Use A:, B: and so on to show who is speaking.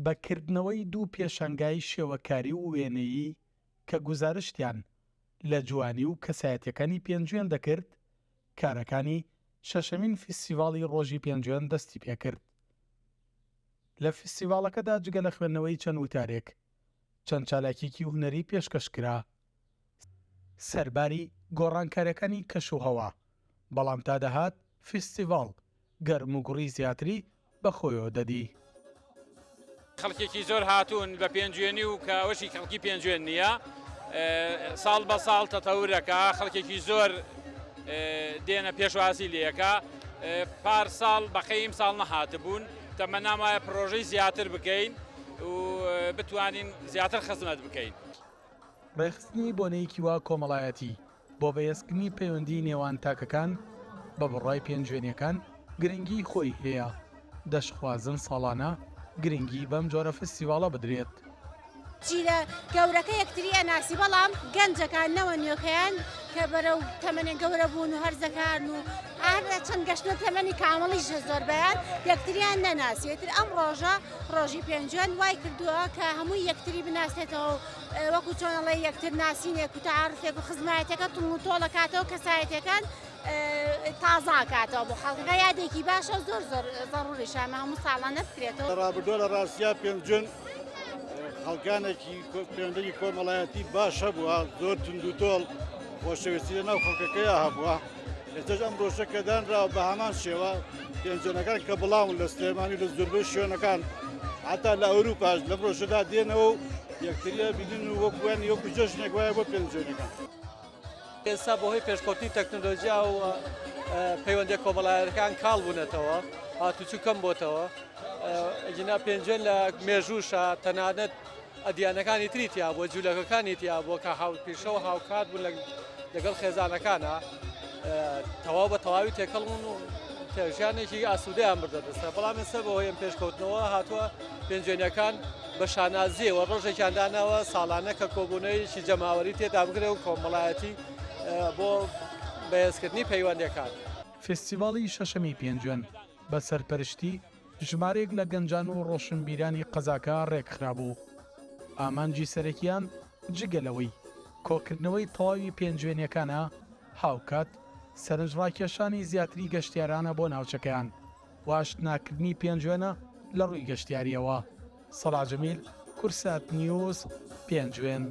A: بە کردنەوەی دوو پێشانگای شێوەکاری و وێنەیی کە گوزارشتیان لە جوانی و کەسایەتیەکانی پێنجوێن دەکرد، کارەکانی شەشەمین فیستیڤاڵی ڕۆژی پێنجوێن دەستی پێکرد. لە فیستیڤاڵەکەدا جگە لە خوێندنەوەی چەند وتارێک، چەند چالاکیەکی هونەری پێشکەش کرا. سەرباری گۆڕانکاریەکانی کەشوهەوا، بەڵام تا دەهات فیستیڤاڵ گەرموگوڕی زیاتری بە خۆیەوە دەدی.
B: خەڵکێکی زۆر هاتوون بە پێنجوێنی و کە ئەوەشی خەڵکی پێنجوێن نییە ساڵ بە ساڵ تەتەورەکە خەڵکێکی زۆر دێنە پێشوازی لەکە پار ساڵ بەقەیم ساڵ نەهاتبوون تەمەنام وایە پرۆژەی زیاتر بکەین و بتوانین زیاتر خزمەت بکەین.
A: ڕێکخستنی بۆنەیەکی وا کۆمەڵایەتی بۆ بەهێزکردنی پەیوەندیی نێوان تاکەکان، بە بڕوای پێنجوێنییەکان گرنگیی خۆی هەیە، دەشخوازن ساڵانە گرنگی بەم جۆرە فستیڤاڵە بدرێت.
C: جیلە گەورەکە یەکتری ئەناسی بەڵام گەنجەکان نەوە نوێکەیان کە بەرەو تەمەنێ گەورە بوون و هەرزەکان و هەر چەند گەشتنە تەمەنی کامڵیش زۆربەیان یەکتریان نەناسی ئیتر ئەم ڕۆژە ڕۆژی پێنجوێن وای کردووە کە هەمووی یەکتری بناسێتەوە و وەکو چۆن ئەڵێ یەکتر ناسینێک و تەعارفێک و خزمایەتەکە توند و تۆڵ ئەکاتەوە کەسایەتەکان تازە ئەکاتەوە بۆ خەڵکەکە یادێکی باشە زۆر زۆر زەڕوریشە ئەمە هەموو ساڵانە بکرێتەوە.
D: لە ڕابردووە لە ڕاستیا پێنجوێن خەڵکانێکی پەیوەندی کۆمەڵایەتی باش هەبووە زۆر توندوتۆڵ خۆشەویستی لە ناو خەڵکەکەیا هەبووە ئێستاش ئەم ڕۆژە کە دانراوە بە هەمان شێوە پێنجوێنەکان کە بڵاون لە سلێمانی لە زۆربەی شوێنەکان هەتا لە ئەوروپاش لەم ڕۆژەدا دێنەوە و یەکتریە بینن و وەکویان وەکو جەژنێک وایە بۆ پێنجوێنەکان.
E: ئێستا بەهۆی پێشکەوتنی تەکنەلۆژیا و پەیوەندیە کۆمەڵایەتەکان کاڵ بوونەتەوە، هاتوچو کەم بۆتەوە، ئەگینا پێنجوێن لە مێژووشە تەنانەت ئەدیانەکانی تری تیا بووە، جوولەکەکانی تیا بووە کە هاوپیشە و هاوکات بوون لەگەڵ خێزانەکانە تەواو بە تەواوی تێکەڵ بوون و ژیانێکی ئاسوودەیان بردە دەستە بەڵام ئێستا بەهۆی ئەم پێشکەوتنەوە هاتووە پێنجوێنیەکان بە شانازیەوە ڕۆژێکیان داناوە ساڵانە کە کۆبوونەوەیەکی جەماوەری تێدا بکرێ و کۆمەڵایەتی بۆ بەهێزکردنی پەیوەندیەکان.
A: فێستیڤاڵی شەشەمی پێنجوێن بە سەرپەرشتی ژمارەیەک لە گەنجان و ڕۆشنبیرانی قەزاکە ڕێکخرابوو، ئامانجی سەرەکیان جگە لەوەی کۆکردنەوەی تەواوی پێنجوێنیەکانە، هاوکات سەرنجڕاکێشانی زیاتری گەشتیارانە بۆ ناوچەکەیان. و ئاشناکردنی پێنجوێنە لە ڕووی گەشتیارییەوە. سەڵاح جەمیل، کوردسات نیوز، پێنجوێن.